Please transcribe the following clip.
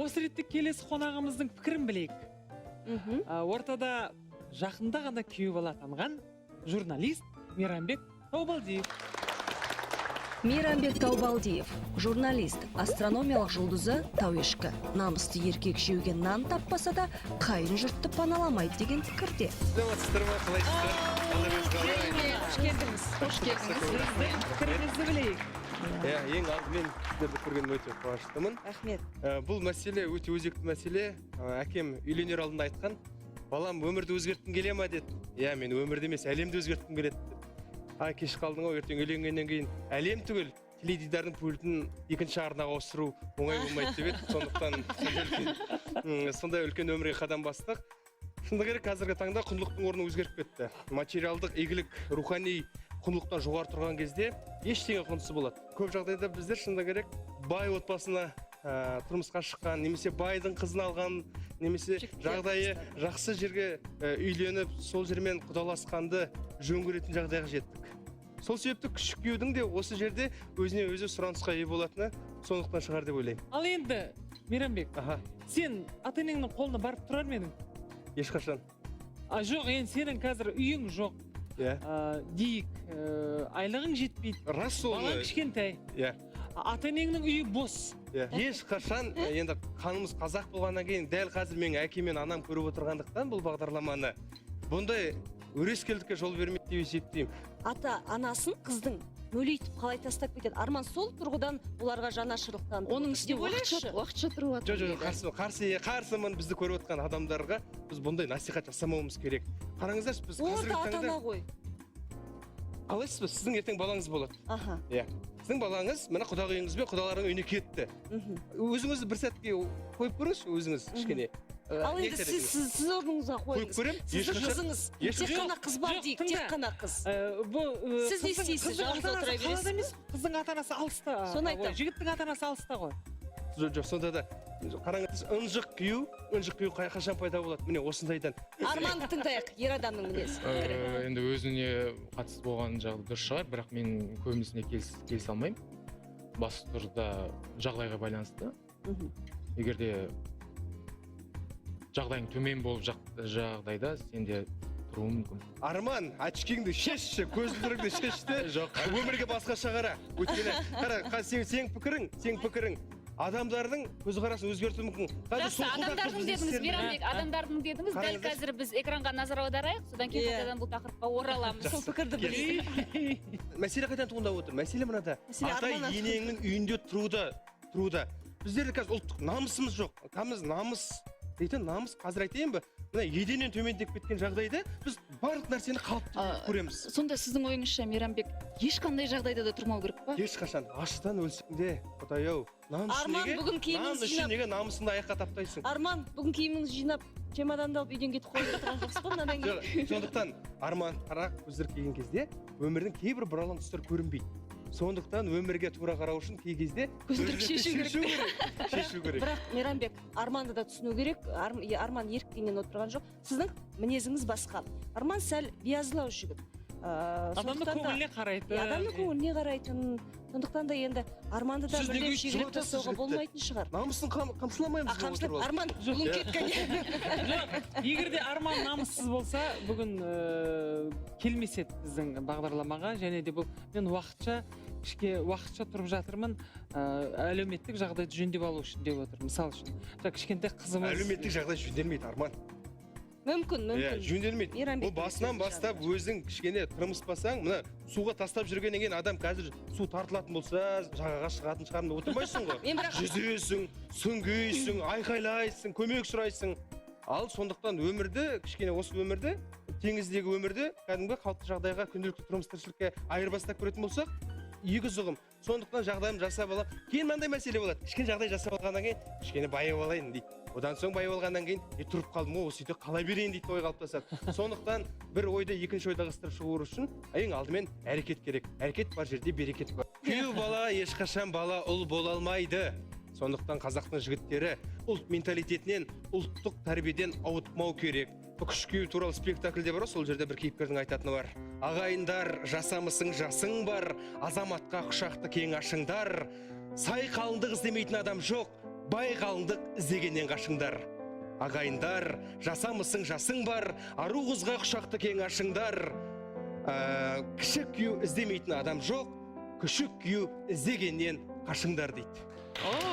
Осы ретте келесі қонағымыздың пікірін білейік. Ортада жақында ғана күйеу бала атанған журналист Мейрамбек Таубалдиев. Мейрамбек Таубалдиев, журналист, астрономиялық жұлдызы Тауешкі. Намысты еркек жеуге нан таппаса да, қайын жұртты паналамайды деген пікірде. Саламатсыздар ма, қалайсыздар? Қалдарыңыз қалай? Қош келдіңіз, қош келдіңіз. Сіздің пікіріңізді білейік. Иә, ең алдымен сіздерді көргеніме өте қуаныштымын. Рахмет. Бұл мәселе өте өзекті мәселе. Әкем үйленер алдында айтқан: «Балам, өмірді өзгерткің келе ма?» – деді. «Иә, мен өмірді емес, әлемді өзгерткім келеді», – деп. «Ай, кеш қалдың ғой, ертең үйленгеннен кейін әлем түгел теледидардың пультін екінші арнаға ауыстыру оңай болмайды», – деп еді. Сондықтан сондай үлкен өмірге қадам бастық. Шындығы керек, қазіргі таңда құндылықтың орны өзгеріп кетті. Материалдық игілік рухани құндылықтан жоғары тұрған кезде ештеңе құнсыз болады. Көп жағдайда біздер, шындығы керек, бай отбасына тұрмысқа шыққан немесе байдың қызын алған немесе жағдайы жақсы жерге үйленіп, сол жермен құдаласқанды жөн көретін жағдайға жеттік. Сол себепті күшік күйеудің де осы жерде өзіне өзі сұранысқа ие болатыны сондықтан шығар деп ойлаймын. Ал енді, Мейрамбек, сен ата енеңнің қолына барып тұрар ма едің? Ешқашан. А, жоқ, енді сенің қазір үйің жоқ, дейік, айлығың жетпейді, Рас, балаң соны. кішкентай, ата енеңнің үйі бос. Иә, ешқашан. Енді қанымыз қазақ болғаннан кейін, дәл қазір менің әкем мен анам көріп отырғандықтан бұл бағдарламаны, бұндай өрескелдікке жол бермейді деп есептеймін. Ата анасын қыздың мөлитіп қалай тастап кетеді? Арман сол тұрғыдан оларға жанашырлық танытып Оның отыр үстіне деп уақытша ойлайсызшы. уақытша тұрып жатыр Жоқ, жоқ, дейді. қарсы, қарсы, қарсымын. Бізді көріп отқан адамдарға біз бұндай насихат жасамауымыз керек. Қараңыздаршы, біз Олар қазіргі да ата таңда ана ғой. Қалайсыз ба, сіздің ертең балаңыз болады. Иә, сіздің балаңыз мына құдағиыңыз бен құдаларының үйіне кетті. Өзіңізді бір сәтке қойып көріңізші, өзіңіз кішкене. Ал Не енді айтар сіз едіңіз? сіз орныңызға Қойып қойыңыз. көремін. Сіздің Ешқашан. қызыңыз, тек Ешқашан. қана қыз бар Жоқ, дейік, тыңда. тек қана қыз. Бұл Сіз не істейсіз? қыздың Жалғыз ата-анасы отыра бересіз қалада емес, қыздың ата анасы алыста. Соны Ой, айтамын. жігіттің ата анасы алыста ғой. Жоқ, сонда да қараңыз, ынжық күйеу, ынжық күйеу қашан пайда болады? Міне, осындайдан. Арманды тыңдайық, ер адамның мінезі. Енді өзіне қатысты болған жағы дұрыс шығар, бірақ мен көбінесіне келісе алмаймын. Басты тұрда жағдайға байланысты. Егер де жағдайың төмен болып жағдайда сен де тұруың мүмкін. Арман, очкиңді шешші, көзілдірігіңді шеш те, Жоқ. өмірге басқаша қара. Өйткені қара, сенің пікірің адамдардың көзқарасын өзгертуі мүмкін. Қазір Жақсы, солқылдақ адамдардың біз дедіңіз, істерін- Мейрамбек, адамдардың дедіңіз. Дәл Қараңыздаршы. қазір біз экранға назар аударайық, содан кейін қайтадан бұл тақырыпқа ораламыз. Сол пікірді білейік. Мәселе қайдан туындап отыр? Мәселе мынада: Мәселе ата Арман енеңнің үйінде тұруда. Біздерде қазір ұлттық намысымыз жоқ. Қазір намыс дейтін, намыс, қазір айтайын ба, мына еденнен төмендеп кеткен жағдайда біз барлық нәрсені қалыпты көреміз. Сонда сіздің ойыңызша, Мейрамбек, ешқандай жағдайда да тұрмау керек па? Ешқашан. Аштан өлсең де, құдай ау, нан үшін Арман, неге, бүгін нан киіміңізді үшін жинап неге намысыңды аяққа таптайсың? Арман, бүгін киіміңізді жинап, чемоданды алып, үйден кетіп қойып отырған жоқсыз ба мынадан кейін? Жоқ, сондықтан, Арман, қара көздер келген кезде өмірдің кейбір бұралаң тұстары көрінбейді. Сондықтан өмірге тура қарау үшін кей кезде Көзілдірік шешу керек. Шешу керек, шешу керек. Бірақ, Мейрамбек, Арманды да түсіну керек. Арман еріккеннен отырған жоқ. Сіздің мінезіңіз басқа, Арман сәл биязылау жігіт. Адамның Сондықтан да- көңіліне қарайтын. Иә, адамның көңіліне қарайтын. Сондықтан да енді Арманды да Сіз неге мүлдем өйтіп шегелеп жылатасыз тастауға жігітті? болмайтын шығар. Намысын қамшыламаймыз А, ба қамшылап отырып алып? Арман бүгін кеткен. Жоқ, егер де Арман намыссыз болса, бүгін келмес еді біздің бағдарламаға. Және де бұл мен уақытша, уақытша тұрып жатырмын, әлеуметтік жағдайды жөндеп алу үшін деп отыр. Мысалы үшін, жаңа кішкентай қызымыз. Әлеуметтік жағдай жөнделмейді, Арман. Мүмкін, Иә, мүмкін. жөнделмейді. Мейрамбек Ол басынан бастап өзің кішкене тырмыспасаң, мына суға тастап жүргеннен кейін адам қазір су тартылатын болса, жағаға шығатын шығармын деп отырмайсың ғой. Мен бірақ Жүзесің, сүңгисің, айқайлайсың, көмек сұрайсың. Ал сондықтан өмірді кішкене, осы өмірді, теңіздегі өмірді кәдімгі қалыпты жағдайға, күнделікті тұрмыс тіршілікке айырбастап көретін болсақ, егіз ұғым. Сондықтан жағдайымды жасап аламын. Кейін мынандай мәселе болады: кішкене жағдай жасап алғаннан кейін кішкене байып алайын дейді. Одан соң байып алғаннан кейін е, тұрып қалдым ғой, осы үйде қала берейін дейді, ой қалыптасады. Сондықтан бір ойды екінші ойда ығыстырып шығу үшін ең алдымен әрекет керек. Әрекет бар жерде берекет бар. Күйеу бала ешқашан бала ұл бола алмайды. Сондықтан қазақтың жігіттері ұлт менталитетінен, ұлттық тәрбиеден ауытқымау керек. Күш күйеу туралы спектакльде бар ғой, сол жерде бір кейіпкердің айтатыны бар: «Ағайындар, жасамысың, жасың бар, азаматқа құшақты кең ашыңдар. Сай қалыңдық іздемейтін адам жоқ». Бай қалыңдық іздегеннен қашыңдар. Ағайындар, жасамысың, жасың бар, ару қызға құшақты кең ашыңдар. Кіші күйеу іздемейтін адам жоқ, күшік күйеу іздегеннен қашыңдар дейді. О.